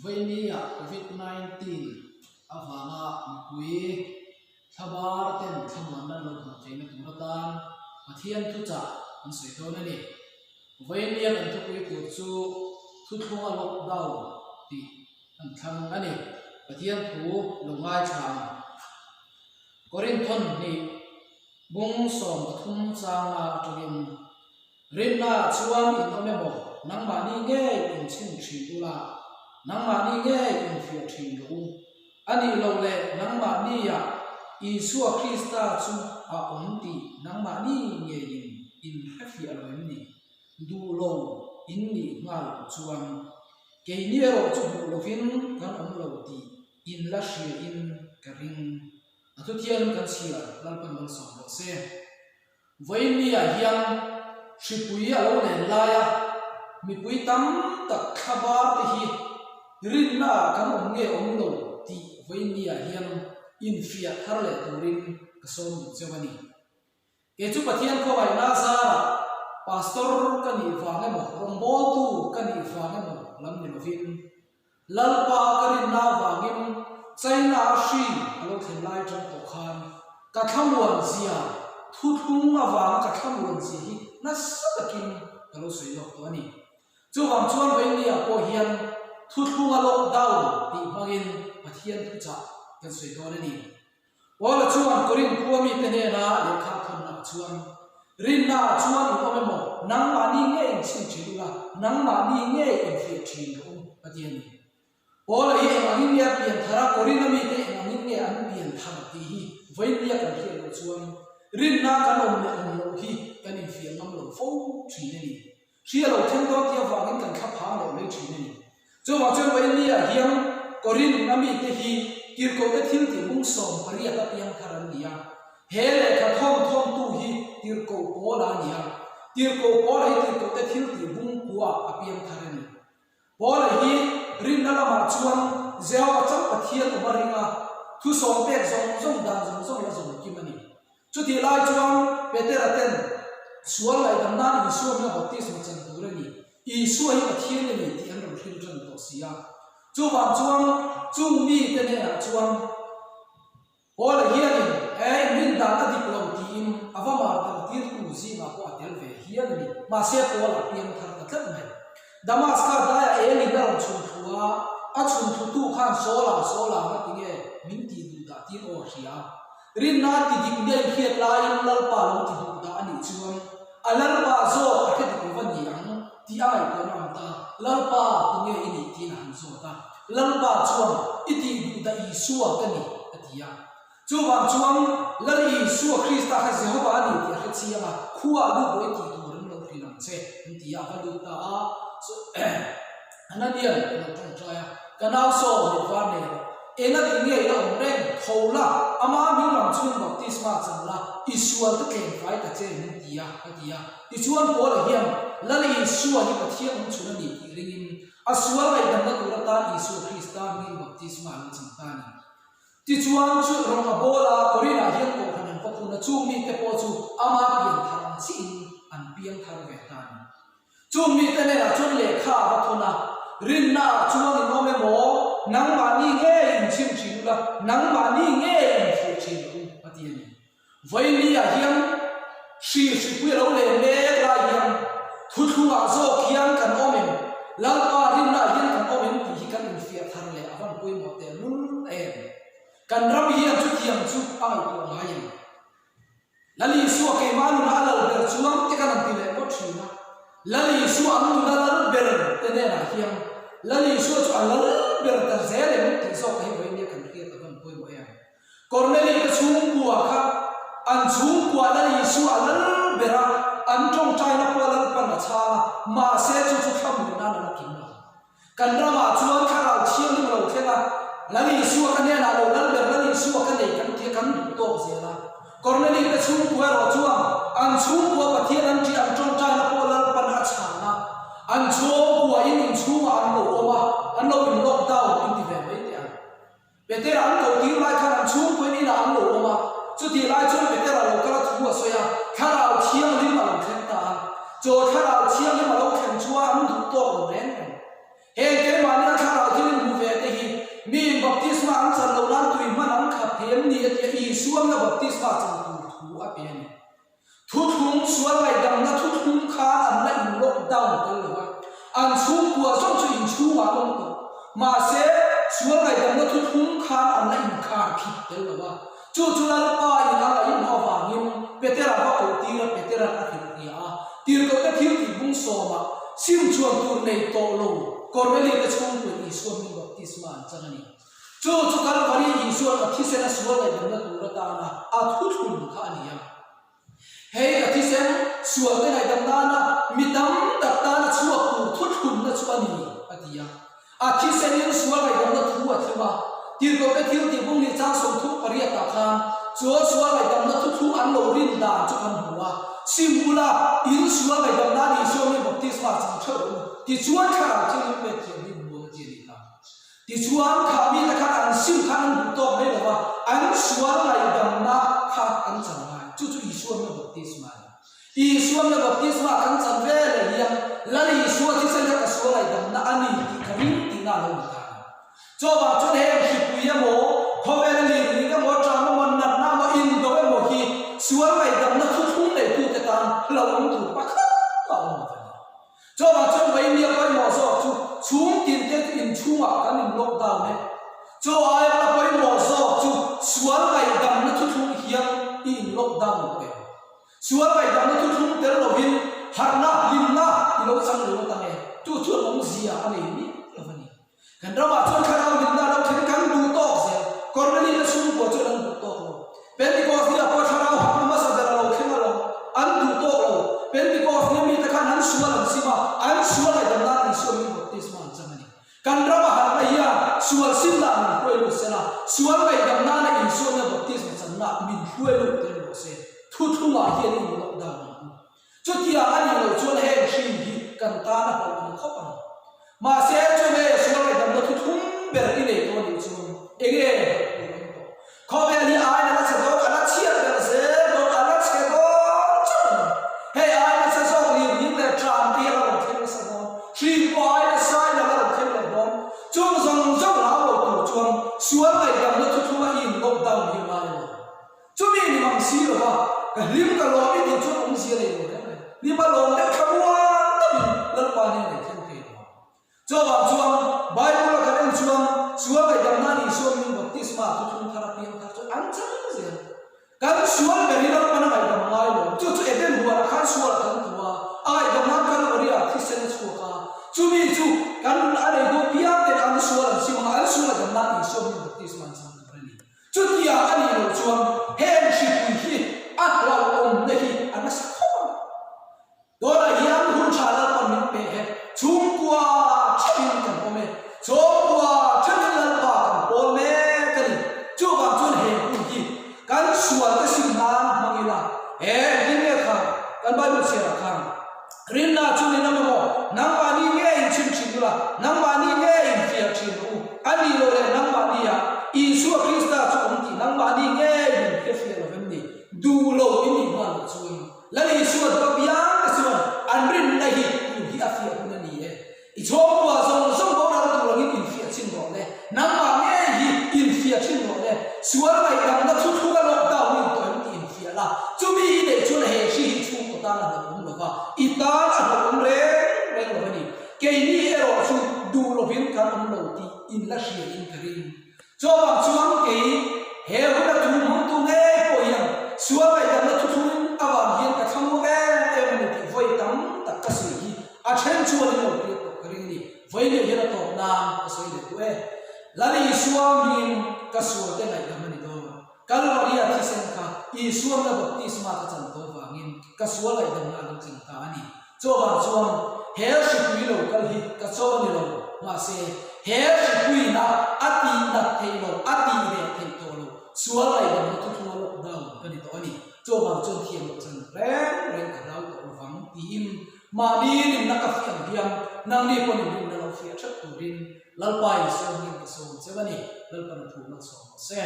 Vawinia Covid 19 avanga mipui thlabar ten thlamuanna lo hmuh theihna tur atan Pathian thuchah an sawi dawn a ni. Vawinia kan thupui tur chu thuthlunga lockdown tih an thlang a ni. Pathian thu lo ngaithla ang. Korinthon hnih bung 30 changa atangin Rinna chuan in awm emaw, nangmahni ngei in chhin thin ula, nangmahni ngei in fiah thin rawh u. A nih loh leh nangmahniah Isua Krista chu a awm tih nangmahni ngeiin in hrefiah lo em ni? Duh lo in nih nghal loh chuan keini erawh chu hmuh lovin kan awm lo tih in la hria in ka ring. A thuthian kan chhiar Lalpan malsawm rawh se. Vawiinniah hian hripui a lo len laia mipui tam tak thlabar te hi rinna ah kan awm nge awm lo tih vawiinniah hian infiah thar leh turin ka sawm duh cheu a ni. Kei chu Pathian khawngaihna zarah Pastor ka nih vang emaw rawngbawltu ka nih vang emaw lam ni lovin Lalpa ka rinna avangin China a hri a lo thlen lai atang tawh khan ka thlamuan zia, thuthlung avanga ka thlamuan zia hi nasa takin ka lo sawi lawk tawh a ni. Chuvang chuan Vawinia pawh hian thuthlunga lockdown tih hmangin Pathian thuchah kan sawi dawn a ni. Paula chuan Korinth khua mite hnena lehkha a thawnah chuan, Rinnaah chuan in awm emaw, nangmahni nge in chhin thin ula, nangmahni nge in fiah thin rawh u, a ti a ni. Paula hi eng angin nge a pian thar a, Korinth-a mite eng angin nge an pian thar tih hi vawinia kan hriat loh chuan rinna kan awm leh awm loh hi kan infiah ngam lo fo thin a ni. Hria lo thleng dawn tih avangin kan thla phang leh mai thin a ni. Chuvang chuan Vawinia hian Korinth a mite hi tirhkohte thil tih bung 18 a piang thar an ni a. He lehkha thawn thawntu hi tirhkoh Paula a ni a. Tirhkoh Paula hi tirhkohte thil tih bung kua a piang thar a ni. Paula hi rinna lamah chuan Jehova chauh Pathian awm a ring a, thu sawm pek zawng zawng dan zawng zawng la zawm kim a ni. Chutih lai chuan Petera ten sual ngaihdam nan Isua hming a baptisma chan tur a ni, Isua hi Pathian a ni tih an rawn hrilh tan tawh si a. Chuvang chuan chung mite hnenah chuan Paula hianin he inrin dan a dik lo tiin a va mar tel tirtu zingah pawh a tel ve hial a ni. Mahse Paula piang thar ta tlat mai. Damaska daiah engin a rawn chhun thu a, a chhun thutu khan Saula, Saula nga tinge min tih duh dah tiin aw a hria. Rinna ti dik nge i hriat laiin Lalpa lo ti duh dah a nih chuan a Lalpa zawk a hre dik lo va ni ang tih a ngaihtuahna awm ta. Lalpa tinge i nih tiin a han zawt a. Lalpa chuan i tih duh dah Isua ka ni a ti a. Chuvang chuan Lal Isua Krista kha Jehova a ni tih a hre chiang a, khuaah lut rawh i tih tur an lo hrilh ang che an ti a, a va lut ta a. Ananian a lo tawngtai a, Ka nau saw mit var nei rawh, eng a tih nge i la awm reng, tho la, ama hming lam chhung baptisma chan la, i sual ka tlem fai ta che min ti a, a ti a. Tichuan Paula hian Lal Isua hi Pathian awm chhun a ni tih ringin a sual ngaihdamna tur atan Isua Krista hmingin baptisma a lo chan ta a ni. Tichuan chu rawng a bawl a, Korinah hian kohhran an va phun a, chung mite pawh chu ama pian thar ang chiin an piang thar ve ta a ni. Chung mite hnenah chuan lehkha a va thawn a, Rinnaah chuan in awm emaw, nangmahni nge in chhim thin ula, nangmahni nge in thlir thin rawh u, a ti a ni. Vawinia hian hri hripui a lo len mek lai hian thuthlungah zawk hian kan awm em, Lalpa rinnaah hian kan awm em tih hi kan infiah thar leh a van pawimawh tehlul em. Kan ram hian chutiang chu a ngaihtuah ngai em? Lal Isua keimah nuna a lal ber chuang te kan han ti leh ngawt thin a. Lal Isua an nuna lal ber te hnenah hian Lal Isua chu a lal ber ta zel em tih zawk hi vawinia kan hriat a van pawimawh em. Korneli te chhungkua kha an chhungkua Lal Isua a lal ber a, an tawngtaina pawh Lalpan a chhang a, mahse chu chu thlamuan nan a la kim lo. Kan ramah chuan thlarau thianghlim a lo thleng a, Lal Isua ka hnenah lo lal ber Lal Isua ka nei kan tia kan duh tawk zel a. Korneli te chhungkua erawh chuan an chhungkua Pathian an ṭih an tawngtaina pawh Lalpan a chhan a, an chhungkua in inchhungah an lo awm a, an lo in lockdown inti ve mai teh ang. Petera an ko tir lai khan an chhungpuiin inah an lo awm a, chutih lai chuan Petera lo kal a thu a sawi a, Thlarau Thianghlim a lo thleng ta a. Chaw Thlarau Thianghlim a lo thlen chuan an duh tawk lo reng reng. Heng keimahni a Thlarau Thianghlim hmu Mahse, sual ngaihdamna thuthlung khan an la inkhar khip tel lo a. Chu chu Lalpa in a ngaihmawh avangin Petera va koh tir a, Petera'n a hrilh hria a. Tirhkohte thil tih bung sawmah sim chuan tur nei tawh lo Korneli te chhungkuin Isua hming baptisma an chang a ni. Chu chu Kalvari Isua'n a thisen a sual ngaihdamna tur atana a thuthlun kha a ni a. Hei ka thisen sual te ngaihdam nana mi tam tak tana chhuak tur thuthlunna chu a ni, a ti a. A thisenin sual ngaihdamna thu a thlung a, tirhkohte thil tih bung nih chang 38 ah khan chuan sual ngaihdamna thuthlung an lo rin dan chu kan hmu a, Sim ula, in sual ngaihdam nan Isua mi baptisma chang theuh u, tichuan thlarau thianghlim pek thianghlim hmuam a ti a nih kha. Tichuan kha mite khan an sim khan an duh tawk mai lo va, an sual ngaihdamna kha an chan ngai. Chu chu Isua mi baptisma a ni. Isua nge baptisma kan chan ve leh hian Lal Isua thisen kha ka sual ngaihdamna a ni tih ka ring tihna a lo ni ta a ni. Chuvang chuan heng hripui emaw, khawvela lirling emaw, ṭam emaw, natna emaw, indo emaw hi sual ngaihdamna thuthlung neitute tan hlauhawm tur pakhat a awm lo a ni. Chuvang chuan Vaimia pawimawh zawk chu chhung tinte chu inchhungah kan in lockdown e. Chu aia la pawimawh zawk chu sual ngaihdamna thuthlung hian i in lockdown tawh em? Sual ngaihdamna thuthlung tel lovin harhna, hlimna i lo chang lo atang e. Chu chuan awmzia a nei miah lo a ni. Kan ramah chuan thlarau hlimna a lo thlen kan duh tawk zel. Korneli-te chhungkua chuan an duh tawk lo. Pentecost ni ah pawh thlarau harhna hmasa ber a lo thleng a lo. An duh tawk lo. Pentecost ni mite khan an sual an sim a, an sual ngaihdam nan Isua min baptisma an chang a ni. Kan rama harhna hian sual simna min hruai lut sela, sual ngaihdam nana Isuana baptisma channa min hruai lut tel rawh se. Thuthlungah hian in lockdown ang u. Chutiang a nih loh chuan heng hrin hi kan tan a hlauhawm khawp ang. Mahse, chunge sual ngaihdamna thuthlung ber i nei tawh a nih chuan enge hlauh tur awm tawh? Khawvel hi aina la chhe dawn, a la chhiat ber zel dawn, a la chhe dawn chauh ang. Hei aina chhe zawk lirnghing leh ṭam te hi a la rawn thleng nasa dawn, hri pawh aina sain a la rawn thleng leh dawn. Chung zawng zawng hlau lo tur chuan sual ngaihdamna thuthlunga i in lockdown hi a ngai lo. Chumi ni mang si lo va, ka hlim ka lawm i tih chuan awmzia nei lo reng reng. Hlim a lawm deuh thla muang deuhin Lalpa nen a inthleng thei lo ang. Chuvang chuan Bible a kan en chuan sual ngaihdam nan Isua min baptisma thuthlung thar a piang thar chuan an chang zel. Kan sual ber hi Lalpan a ngaihdam ngai lo. Chu chu Eden huanah khan sual a kan tu a, a ngaihdam nan Kalvaria thisen a chhuak a. Chumi chu kan a nei dawn piang ten an sual an sim ang a, an sual ngaihdam nan Isua min baptisma an chang tur a ni. Chutiang a nih loh chuan heng hripui hi a hlauhawmna hi a nasa khawp ang. Tunah hian hun tha Lalpan min pe he, chhungkua theuhin kan awm e, chhungkua theuhin Lalpa kan pawl mek a ni. Chuvang chuan he hun hi kan sualte sim nan hmang ila, he engtin nge kha kan Bible chhiarah khan Rinna chu ni lam emaw, nangmahni nge in chhim thin ula, nangmahni nge in fiah thin rawh u, a nih loh leh nangmahnia Isua Krista chu awm tih nangmahni nge in hre hriat lo vem ni? Duh lo in nih hma loh chuan. Lal Isua duh apiang te chuan an rinna hi tun hi a fiah hun a ni e. I chhawngkua zawng zawng boral tur angin infiah chhin rawh le. Nangmah nge hi infiah chhin rawh le. Sual ngaihdamna thuthlung a lockdown in tawh em tih infiah la. Chumi i neih chuan he hri hi chhungkaw tan a hlauhawm lo va, i tan a hlauhawm reng reng lo a ni. Keini erawh chu duh lovin kan awm lo tih in la hria in ka ring. Chuvang chuan kei he huna thu hmangtu ngei pawh hian sual ngaihdamna thuthlung avang hian ka thlang ngawt em em a ni tih vawi tam tak ka sawi hi a then chuan in lo hriat tawh ka ring a ni. Vawi leh hian a tawp nan ka sawi leh duh e. Lal Isua hmingin ka sualte ngaihdam a ni dawn. Kalvaria thisen kha Isua na baptisma ka chan tawh vangin ka sual ngaihdamna a lo tling ta a ni. Chuvang chuan he hripui lo kal hi ka cho a ni lo, mahse he hripuina a tih nat theih loh, a tih reh theih tawh loh, sual ngaihdamna thuthlunga lockdown ka ni tawh a ni. Chuvang chuan thiam loh chan reng reng ka hlau tawh lovang tiin mahni rinna ka fiah ang hian nangni pawhin rinna lo fiah theuh turin Lalpa Isua hming ka sawm cheu a ni. Lalpan a thu malsawm rawh se.